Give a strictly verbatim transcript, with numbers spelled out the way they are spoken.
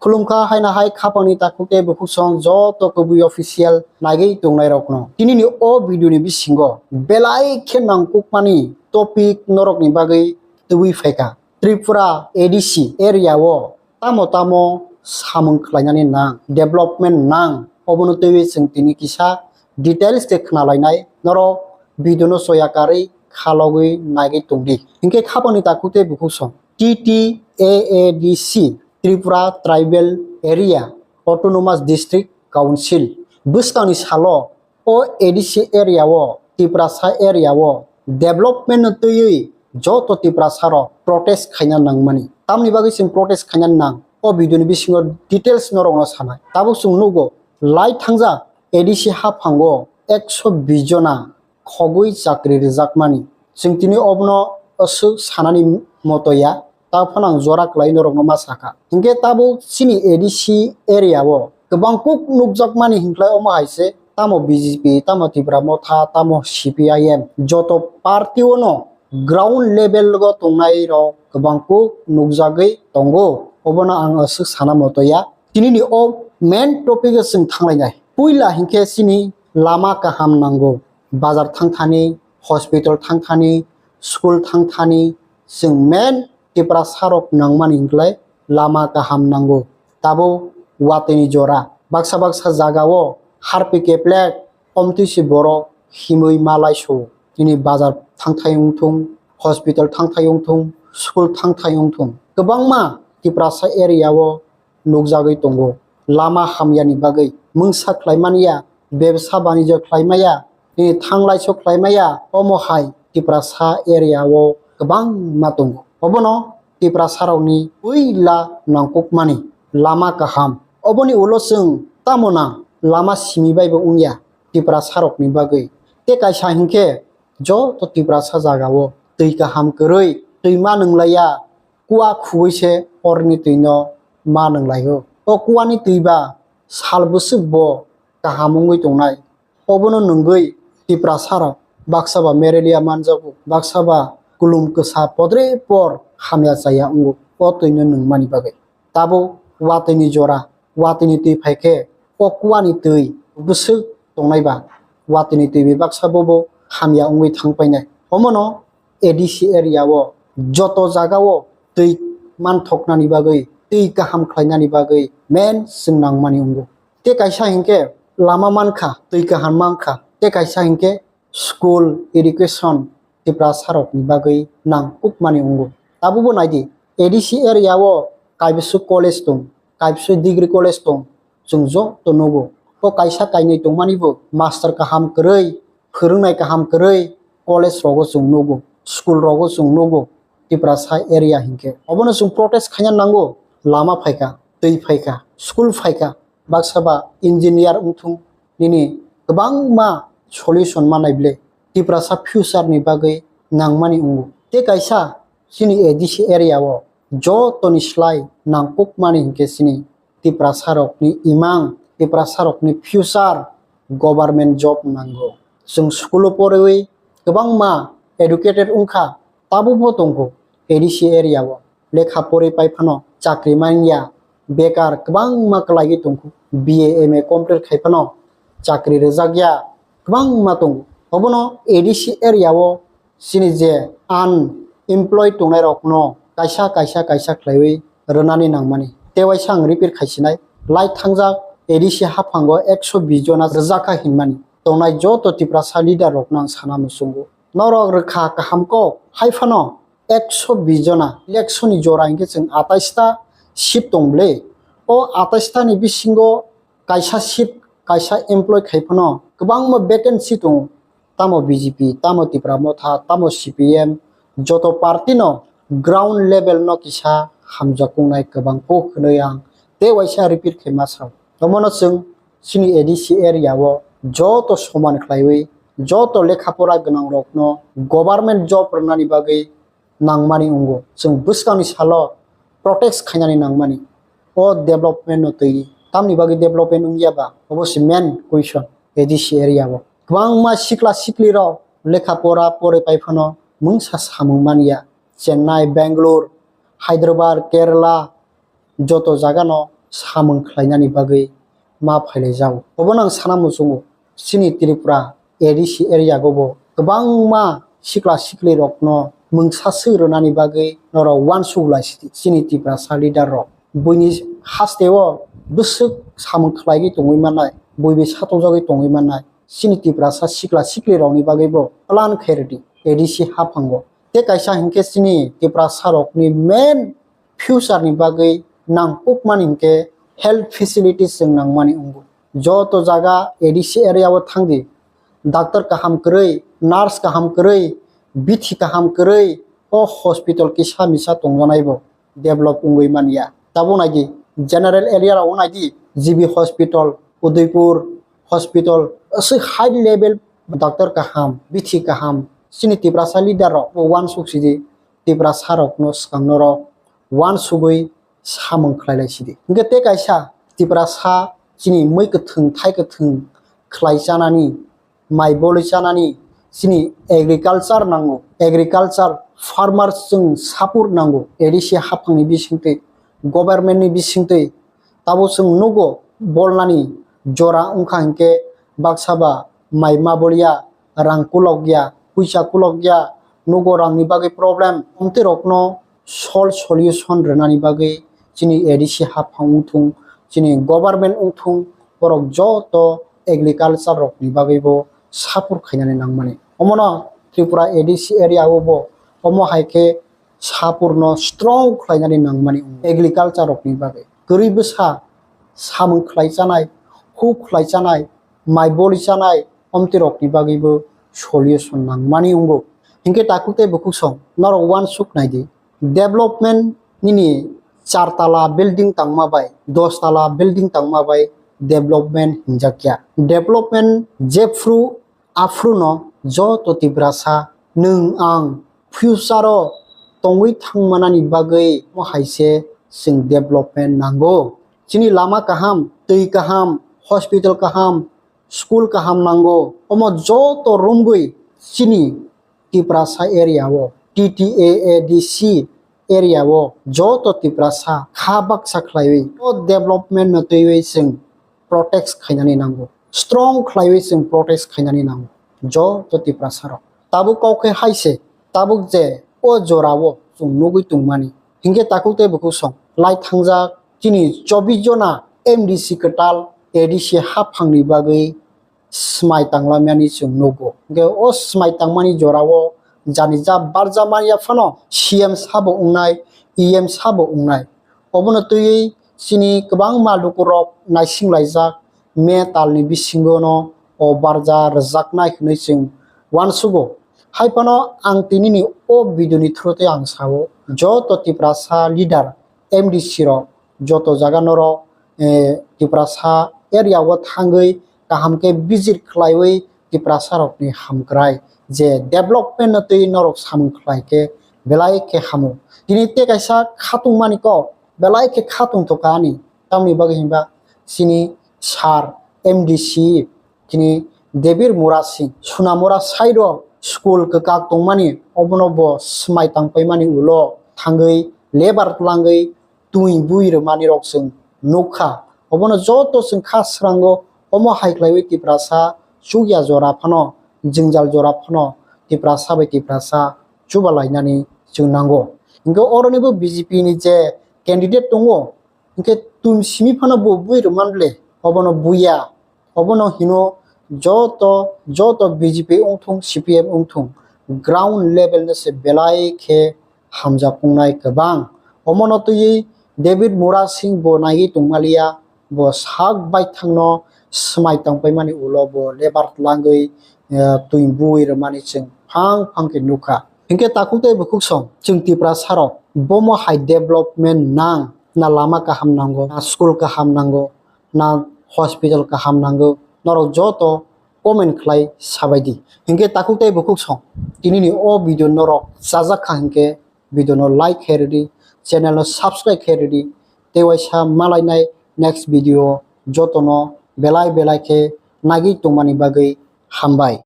Khulumkha haino hai khapangni takhuk tei bukhuk song joto kubui official naigwi tongnairokno. Tinini o video ni bisingo belai khe nangkukmani topic norokni bagwi tubui phaikha. Tripura A D C area o tamo tamo samung khlainani nang, development nang, obono twiwi chwng tini kisa details tei khwnalainai. Norok video no choya karwi khalogwi naigwi tongdi. Hinkhe khapangni takhuk tei bukhuk song T T A A D C, Tripura Tribal Area Autonomous District Council, bwskangni salo o A D C area o, Tiprasa area o development no twiwi joto Tiprasa rok protest khaina nangmani. Tamni bagwi chwng protest khaina nang, o video ni bisingo details norokno sanai. Tabuk chwng nugo, lai thangjak A D C haphango ekso bish jona khogwi chakri rwjakmani. Chwng tini obono aswk sanani moto ya, ta phano ang jora kwlai norokno ma sakha. Hinkhe tabuk chini A D C area o kwbang kuk nukjakmani hinkhlai omo hai se, tamo B J P, tamo Tipra Motha, tamo C P I M, joto party o no ground level o tongnai rok kwbang kuk nukjagwi tongo. Obono ang aswk sana moto ya. Tinini o main topic o chwng thanglainai. Puila hinkhe chini lama kaham nango. Bazar thangthani, hospital thangthani, school thangthani, chwng main Tiprasa rok nangmani hinklai lama kaham nango. Tabuk watwini jora. Baksa baksa jaga o harpi keplek, omtwi si borok himwi ma laiso. Nini bazar thangthai wngthung, hospital thangthai wngthung, school thangthai wngthung. Kwbangma Tiprasa area o nukjagwi tongo. Lama hamyani bagwi mungsa khlaimani ya, bebsa banijyo khlaimaya, nini thanglaiso khlaimaya, omo hai Tiprasa area o kwbangma tongo. Obono Tiprasa rokni puila nangkukmani lama kaham. Oboni ulo chwng tamo nang lama simi bai bo wngya Tiprasa rokni bagwi. Tei kaisa hinkhe joto Tiprasa jaga o twi kaham kwrwi, twi ma nwnglaiya, kua khugwi se horni twi no ma nwnglai o. O kua ni twi ba sal bwswk bo kaham wngwi tongnai. Obono nwngwi Tiprasa rok baksa ba malaria manjago, baksa ba kulum kwsa podre por hamya chaya wngo o twi no nwngmani bagwi. Tabuk watwini jora, watwini twi phai khe o kuani twi bwswk tongnai ba, watwini twi bai baksa bobo hamya wngwi thang painai. Omono A D C area o joto jaga o twi manthoknani bagwi, twi kaham khlainani bagwi main chwng nangmani wngo. Tei kaisa hinkhe lama mankha, twi kaham mankha, tei kaisa hinkhe school, education, Tiprasa rokni bagwi nangkukmani wngo. Tabukbo naidi, A D C area o kaibwswk college tong, kaibwswk degree college tong, chwng joto nugo. O kaisa kainwi tongmani bo master kaham kwrwi, phwrwngnai kaham kwrwi, college rogo chwng nugo, school rogo chwng nugo, Tiprasa area hinkhe. Obono chwng protest khaina nango, lama phaikha, twi phaikha, school phaikha, baksa ba engineer wngthung, nini kwbangma solution manai ble, Tiprasa future ni bagwi nangmani wngo. Tei kaisa chini A D C area o jotoni slai nangkukmani hinkhe chini Tiprasa rokni imang, Tiprasa rokni future government job nango. Chwng school o poriwi kwbangma educated wngkha, tabukbo tongo A D C area o. Lekha pori pai phano chakri manya, bekar kwbangma kwlaiwi tongkhu. B A M A complete khai phano chakri rwjakya kwbangma tongo. Obono A D C area o chini je unemployed tongnai rokno kaisa, kaisa, kaisa khlaiwi rwnani nangmani. Tei waisa ang repeat khaisinai, lai thangjak A D C haphango ekso bish jona rwjakha hinmani. Tongnai joto Tiprasa leader rokno ang sana muchungo. Norok rwkha kaham kok, hai phano ekso bish jona election ni jora hinkhe chwng atais ta seat tong ble. O atais ta ni bisingo kaisa seat, kaisa employee khai phano kwbangma vacancy tongo. Tamo B J P, tamo Tipra Motha, tamo C P M, joto party no ground level no kisa hamjaknai kwbang kok hwnwi ang tei waisa repeat khai ma sao. Omono chwng chini A D C area o joto soman khlaiwi, joto lekha pora gwnang rokno government job rwnani bagwi nangmani wngo. Chwng bwskangni salo protest khainani nangmani. O development no twi tamni bagwi development wngya ba? Obo se main question A D C area o. Kwbangma sikla sikli rok lekha pora pori pai phano mungsa samung manya. Chennai, Bangalore, Hyderabad, Kerala, joto jaga no samung khlainani bagwi ma phailaijago. Obono ang sana muchungo, chini Tripura A D C area o bo kwbangma sikla siklirokno mungsa swi rwnani bagwi norok uansuk lai sidi chini Tiprasa leader rok. Buini hasteo bwswk samung khlaigwi tongwi mannai, buibi satokjagwi tongwi mannai chini Tiprasa sikla siklirokni bagwibo plan khe rwdi A D C haphango. Tei kaisa hinkhe chini Tiprasarokni main future ni bagwi nangkukmani hinkhe health facilities chwng nangmani wngo. Joto jaga A D C area o thangdi, doctor kaham kwrwi, nurse kaham kwrwi, bithi kaham kwrwi, o hospital kisa misa tongjanaibo develop wngwi manya. Tabuk naidi, general area rok naidi, G B hospital, Udaipur hospital, aswk high level doctor kaham, bithi kaham, chini Tiprasa leader rok bo uansuk sidi, Tiprasa rokno swkang norok uansugwi samung khlai lai sidi. Hinkhe tei kaisa Tiprasa chini mui kwthwng, thai kwthwng khlai chanani, mai bolwi chanani chini agriculture nango. Agriculture, farmers chwng support nango. A D C haphangni bisingtwi, government ni bisingtwi. Tabuk chwng nugo bolnani jora wngkha hinkhe baksa ba mai ma bolya, rang kulokya, puisa kulokya, nugo rangni bagwi problem. Omtwi rokno sol solution rwnani bagwi chini A D C haphang wngthung, chini government wngthung, borok joto agriculture rokni bagwibo support khainani nangmani. Omono Tripura A D C area o bo omo hai khe support no strong khlainani nangmani wngkha agriculture rokni bagwi. Kwrwi bwsa samung khlai chanai, huk khlai chanai, mai boli chanai, omtwi rokni bagwibo solution nangmani wngo. Hinkhe takhuk tei bukhuk song norok uansuk naidi. Development nini char tala building tangma bai, dos tala building tangma bai development hinjakya. Development jephru aphruno joto Tiprasa nwng ang future o tongwi thangmanani bagwi mo hai se chwng development nango. Chini lama kaham, twi kaham, hospital kaham, school kaham nango. Omo joto romgwi chini Tiprasa area o, T T A A D C area o joto Tiprasa kha baksa khlaiwi o development no twiwi chwng protest khainani nango, strong khlaiwi chwng protest khainani nango joto Tiprasa rok. Tabuk kok khe hai se, tabuk je o jora o chwng nugwi tongmani. Hinkhe takhuk tei bukhuk song lai thangjak chini chobbish jona M D C kwtal A D C haphangni bagwi swmai tanglamani chwng nugo. Hinkhe o swmai tangmani jora o jani ja barja manya phano C M sabo wngnai, E M sabo wngnai. Obono twiwi chini kwbangma lukurok naisinglaijak, me talni bisingono o barja rwjaknai hwnwi chwng uansugo. Hai phano ang tinini o video ni through tei ang sao, joto Tiprasa leader, M D C rok, joto jaga norok, eh, Tiprasa area o thangwi kaham khe visit khlaiwi Tiprasa rokni hamkrai je development no twi norok samung khlai khe belai khe hamo. Tini tei kaisa khatungmani kok belai khe khatung tongkha ani, tamni bagwi hinba chini sir M D C chini Debir Mura Singh, Sunamura side o school kwkak tongmani, obono bo swmai tangpaimani ulo thangwi labour twlangwi twi bui rwmani rok chwng nukha. Obono joto chwng kha srango, omo hai khlaiwi Tiprasa chukya jora phano, jwngjal jora phano Tiprasa bai Tiprasa chubalainani chwng nango. Hinkhe oronibo B J P ni je candidate tongo, hinkhe twi simi phano bo bui rwman ble, obono buya. Obono hino joto, joto B J P wngthung, C P M wngthung, ground level no se belai khe hamjak wngnai kwbang. Omono twiwi David Mura Singh bo naiwi tongmaliya, bo sak baithangno swmai tongpaimani ulo bo labour twlangwi, eh, twi bui rwmani chwng phang phang khe nukha. Hinkhe takhuk tei bukhuk song chwng Tiprasa rok bomo hai development nang, na lama kaham nango, na school kaham nango, na hospital kaham nango, norok joto comment khlai sabaidi. Hinkhe takhuk tei bukhuk song, tinini o video norok chajak kha hinkhe video no like khe rwdi, channel no subscribe khe rwdi, tei waisa malainai next video jotono belai belai khe nagwi tongmani bagwi hambai.